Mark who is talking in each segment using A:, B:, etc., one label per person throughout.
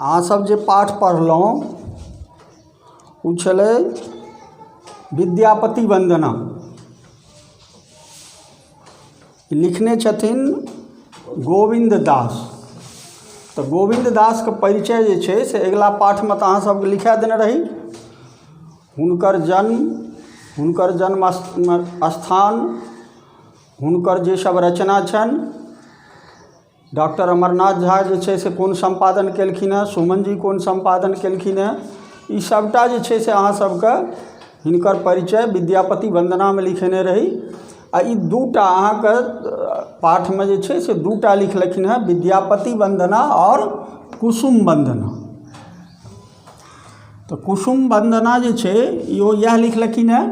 A: अहाँसभ जे पाठ पढ़लहुँ ओ छलै विद्यापति वन्दना। लिखने छथिन गोविन्द दास। तऽ गोविन्द दासके परिचय जे छै से अगिला पाठमे तऽ अहाँ सभके लिखा देने रही। हुनकर जन्म हुनकर जन्म स्थान हुनकर जे सब रचना छनि डॉक्टर अमरनाथ झा जे छै से कोन सम्पादन केलखिन हेँ सुमन जी कोन सम्पादन केलखिन हेँ ई सभटा जे छै से अहाँ सभके हिनकर परिचय विद्यापति वन्दनामे लिखेने रही। आ ई दूटा अहाँके पाठमे जे छै से दूटा लिखलखिन हेँ विद्यापति वन्दना आओर कुसुम वन्दना। तऽ कुसुम वन्दना जे छै इहो इएह लिखलखिन हेँ।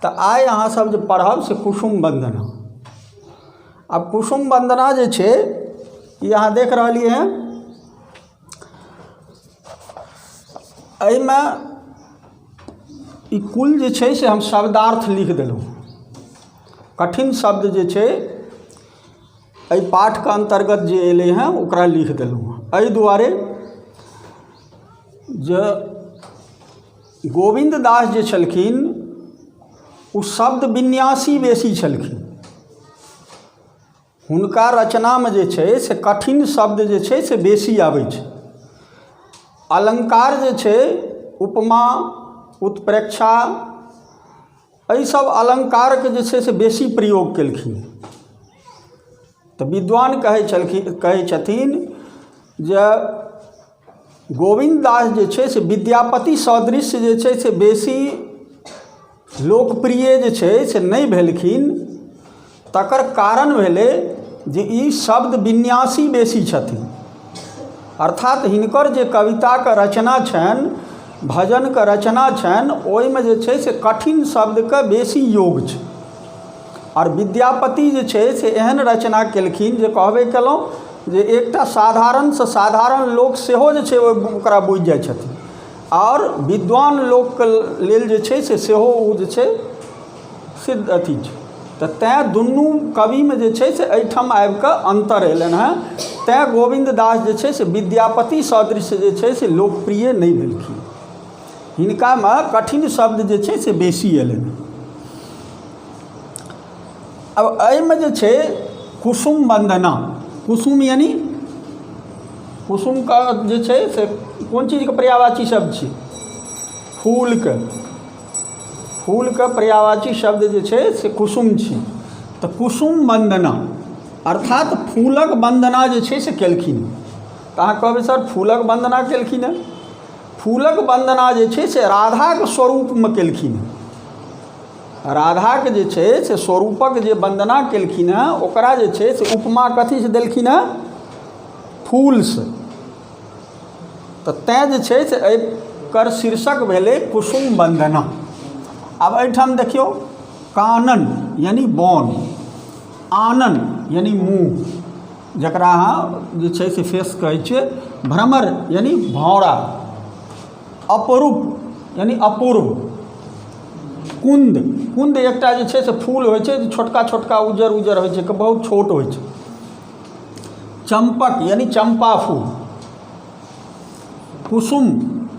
A: तऽ आइ अहाँसभ जे पढ़ब से कुसुम वन्दना। आब कुसुम वन्दना जे छै ई अहाँ देख रहलियै हँ। एहिमे ई कुल जे छै से हम शब्दार्थ लिख देलहुँ। कठिन शब्द जे छै एहि पाठके अन्तर्गत जे अयलै हँ ओकरा लिख देलहुँ हँ। एहि दुआरे जे गोविन्द दास जे छलखिन ओ शब्द विन्यासी बेसी छलखिन। हुनका रचनामे जे छै से कठिन शब्द जे छै से बेसी आबै छै। अलङ्कार जे छै उपमा उत्प्रेक्षा एहिसब अलङ्कारके जे छै से बेसी प्रयोग केलखिन। तऽ विद्वान कहै छलखिन कहै छथिन जे गोविन्द दास जे छै से विद्यापति सदृश जे छै से बेसी लोकप्रिय जे छै से नहि भेलखिन। तकर कारण भेलै जे ई शब्द विन्यासी बेसी छथिन। अर्थात हिनकर जे कविताके रचना छनि भजनके रचना छनि ओहिमे जे छै से कठिन शब्दके बेसी योग छै। आओर विद्यापति जे छै से एहन रचना केलखिन जे कहबे केलहुँ जे एकटा साधारणसँ साधारण लोक सेहो जे छै ओकरा बुझि जाइ छथिन। आओर विद्वान लोकके लेल जे छै से सेहो ओ जे छै सिद्ध अथी छै। तऽ तैँ दुनू कविमे जे छै से एहिठाम आबिकऽ अन्तर अयलनि हेँ। तैँ गोविन्द दास जे छै से विद्यापति सदृश जे छै से लोकप्रिय नहि भेलखिन। हिनकामे कठिन शब्द जे छै से बेसी अयलनि। आब एहिमे जे छै कुसुम वन्दना, कुसुम यानि कुसुमके जे छै से कोन चीजके पर्यायवाची शब्द छियै? फूलके। फूलके पर्यायवाची शब्द जे छै से कुसुम छी। तऽ कुसुम वन्दना अर्थात फूलक वन्दना जे छै से केलखिन। तऽ अहाँ कहबै सर फूलक वन्दना केलखिन हेँ? फूलक वन्दना जे छै से राधाके स्वरूपमे केलखिन हेँ। राधाके जे छै से स्वरूपक जे वन्दना केलखिन हेँ ओकरा जे छै से उपमा कथीसँ देलखिन हेँ? फूलसँ। तऽ तैँ जे छै से एकर शीर्षक भेलै कुसुम वन्दना। आब एहिठाम देखियौ कानन यानि वन, आनन यानि मुँह जकरा अहाँ जे छै से फेस कहै छियै, भ्रमर यानि भौँरा, अपरूप यानि अपूर्व, कुन्द, कुन्द एकटा जे छै से फूल होइ छै जे छोटका छोटका उज्जर उज्जर होइ छै बहुत छोट होइ छै, चम्पक यानि चम्पा फूल, कुसुम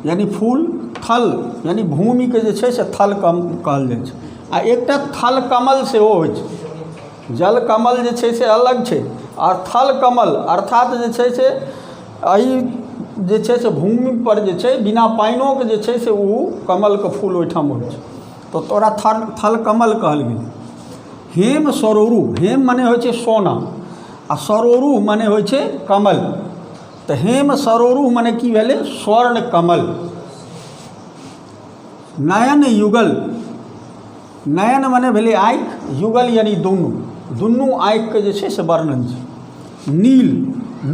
A: यानि फूल, थल यानि भूमिके जे छै से थल कहल जाइ छै। आ एकटा थल कमल सेहो होइ छै। जल कमल जे छै से अलग छै आ थल कमल अर्थात जे छै से एहि जे छै से भूमिपर जे छै बिना पानिओके जे छै से ओ कमलके फूल ओहिठाम होइ छै तऽ तोरा थल थल कमल कहल गेलै। हेम सरोरु, हेम मने होइ छै सोना आ सरोरु मने होइ छै कमल। तऽ हेम सरोरु मने की भेलै? स्वर्ण कमल। नयन युगल, नयन मने भेलै आँखि, युगल यानि दुनू, दुनू आँखिके जे छै से वर्णन छै। नील,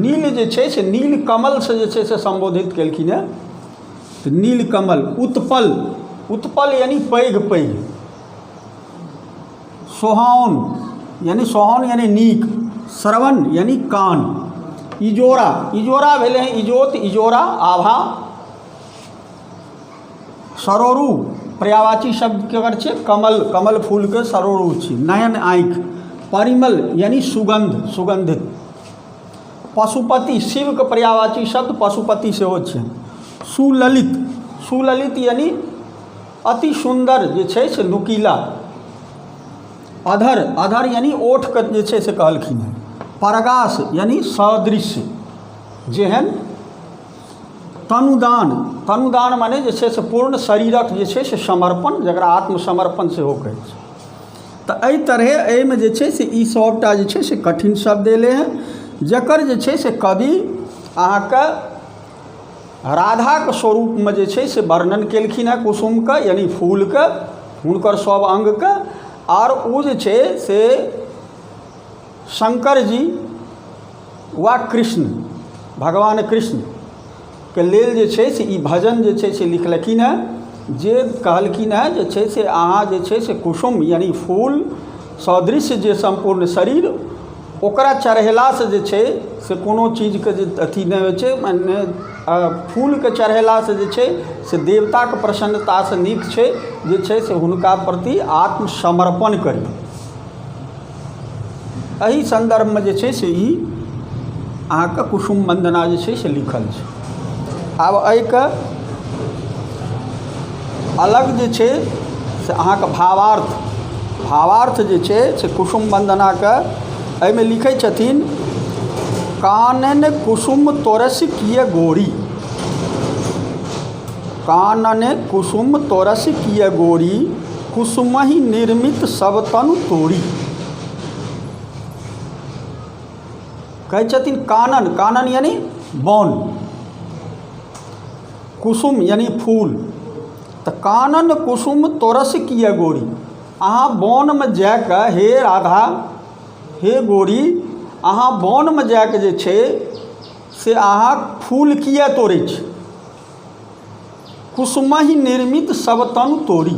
A: नील जे छै से नील कमलसँ जे छै से सम्बोधित केलखिन हेँ तऽ नील कमल। उत्पल, उत्पल यानि पैघ पैघ। सोहाओन यानि सोहाओन यानि नीक। श्रवण यानि कान। इजोरा, इजोरा भेलै हँ इजोत, इजोरा, आभा। सरोरु पर्यायवाची शब्द केकर छै? कमल, कमल फूलके सरोरु छी। नयन आँखि। परिमल यानि सुगन्ध, सुगन्धित। पशुपति, शिवके पर्यायवाची शब्द पशुपति सेहो छै। सुललित, सुललित यानी अति सुन्दर जे छै से नुकीला। अधर, अधर यानी ओठके जे छै से कहलखिन हेँ। परगास यानी सदृश, जेहन। तनुदान, तनुदान माने जे छै से पूर्ण शरीरक जे छै से समर्पण, जकरा आत्मसमर्पण सेहो कहै छै। तऽ एहि तरहे एहिमे जे छै से ई सभटा जे छै से कठिन शब्द एलै हेँ, जकर जे छै से कवि अहाँके राधाके स्वरूपमे जे छै से वर्णन केलखिन हेँ कुसुमके यानि फूलके, हुनकर सभ अङ्गके। आओर ओ जे छै से शङ्कर जी वा कृष्ण, भगवान कृष्णके लेल जे छै से ई भजन जे छै से लिखलखिन हेँ, जे कहलखिन हेँ जे छै से अहाँ जे छै से कुसुम यानि फूल सदृश जे सम्पूर्ण शरीर, ओकरा चढ़ेलासँ जे छै से कोनो चीजके जे अथी नहि होइ छै। माने फूलके चढ़ेलासँ जे छै से देवताके प्रसन्नतासँ नीक छै जे छै से हुनका प्रति आत्मसमर्पण करी। एहि सन्दर्भमे जे छै से ई अहाँके कुसुम वन्दना जे छै से लिखल छै। आब एहिके अलग जे छै से अहाँके भावार्थ, भावार्थ जे छै से कुसुम वन्दनाके एहिमे लिखै छथिन, कानन कुसुम तोरस किए गोरी, कानन कुसुम तोरस किए गोरी, कुसुमहि निर्मित सब तनु तोरी। कहै छथिन कानन, कानन यानी वन, कुसुम यानी फूल। तऽ कानन कुसुम तोरस किए गोरी, अहाँ वनमे जाकऽ हे राधा, हे गोरी, अहाँ वनमे जाकऽ जे छै से अहाँ फूल किए तोड़ै छी? कुसुमहि निर्मित सब तनु तोरी,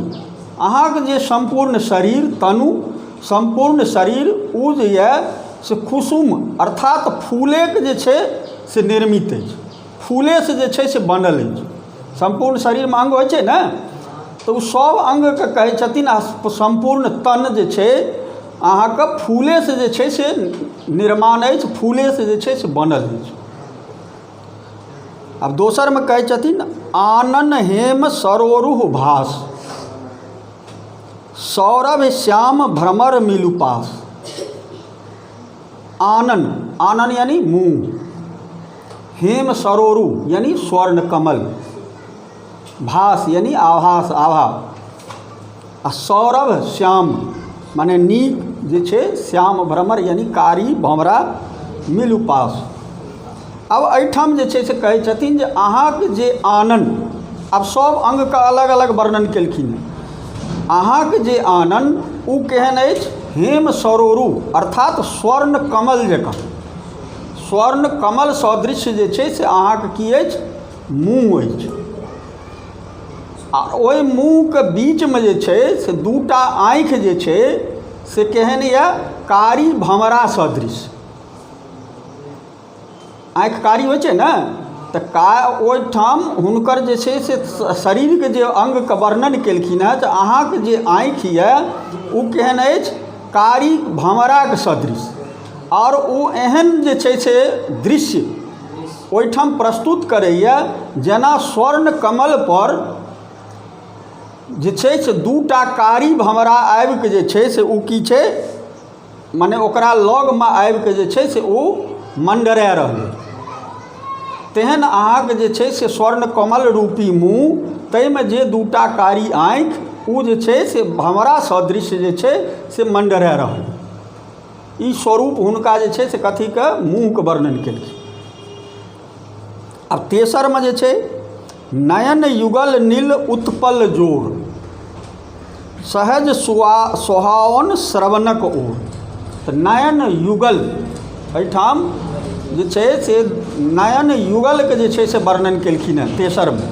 A: अहाँके जे सम्पूर्ण शरीर तनु, सम्पूर्ण शरीर ओ जे यऽ से कुसुम अर्थात फूलेके जे छै से निर्मित अछि, फूलेसँ जे छै से बनल अछि। सम्पूर्ण शरीरमे अङ्ग होइ छै ने, तऽ ओ सभ अङ्गके कहै छथिन आ सम्पूर्ण तन जे छै अहाँके फूलेसँ जे छै से निर्माण अछि, फूलेसँ जे छै से बनल अछि। आब दोसरमे कहै छथिन, आनन हेम सरोरुह भास, सौरभ श्याम भ्रमर मिलु पास। आनन, आनन यानी मुँह, हेम सरोरु यानी स्वर्ण कमल, भास यानी आभास, आभा, आ सौरभ श्याम माने नीक जे छै, श्याम भ्रमर यानी कारी भँवरा मिलु पास। आब एहिठाम जे छै से कहै छथिन जे अहाँके जे आनन, आब सभ अङ्गके अलग अलग वर्णन केलखिन हेँ। अहाँके जे आनन ओ केहन अछि? हेम सरोरु अर्थात स्वर्ण कमल जकाँ, स्वर्ण कमल सदृश जे छै से अहाँके की अछि? मुँह अछि। आ ओहि मुँहके बीचमे जे छै से दूटा आँखि जे छै से केहन यए? कारी भँवरा सदृश। आँखि कारी होइ छै ने, तऽ ओहिठाम हुनकर जे छै से शरीरके जे अङ्गके वर्णन केलखिन हेँ, तऽ अहाँके जे आँखि यए ओ केहन अछि? कारी भँवराके सदृश। आओर ओ एहन जे छै से दृश्य ओहिठाम प्रस्तुत करैए जेना स्वर्ण कमलपर जे छै से दूटा कारी भँवरा आबिकऽ जे छै से ओ की छै, मने ओकरा लगमे आबिकऽ जे छै से ओ मण्डरा रहलै, तेहन अहाँके जे छै से स्वर्ण कमल रूपी मुँह, ताहिमे जे दूटा कारी आँखि, ओ जे छै से भँवरा सदृश जे छै से मण्डरा रहल। ई स्वरूप हुनका जे छै से कथीके मुँहके वर्णन केलखिन। आब तेसरमे जे छै, नयन युगल नील उत्पल जोर, सहज सुआ सोहाओन श्रवणक ओर। तऽ नयन युगल एहिठाम जे छै से नयन युगलके जे छै से वर्णन केलखिन हेँ तेसरमे।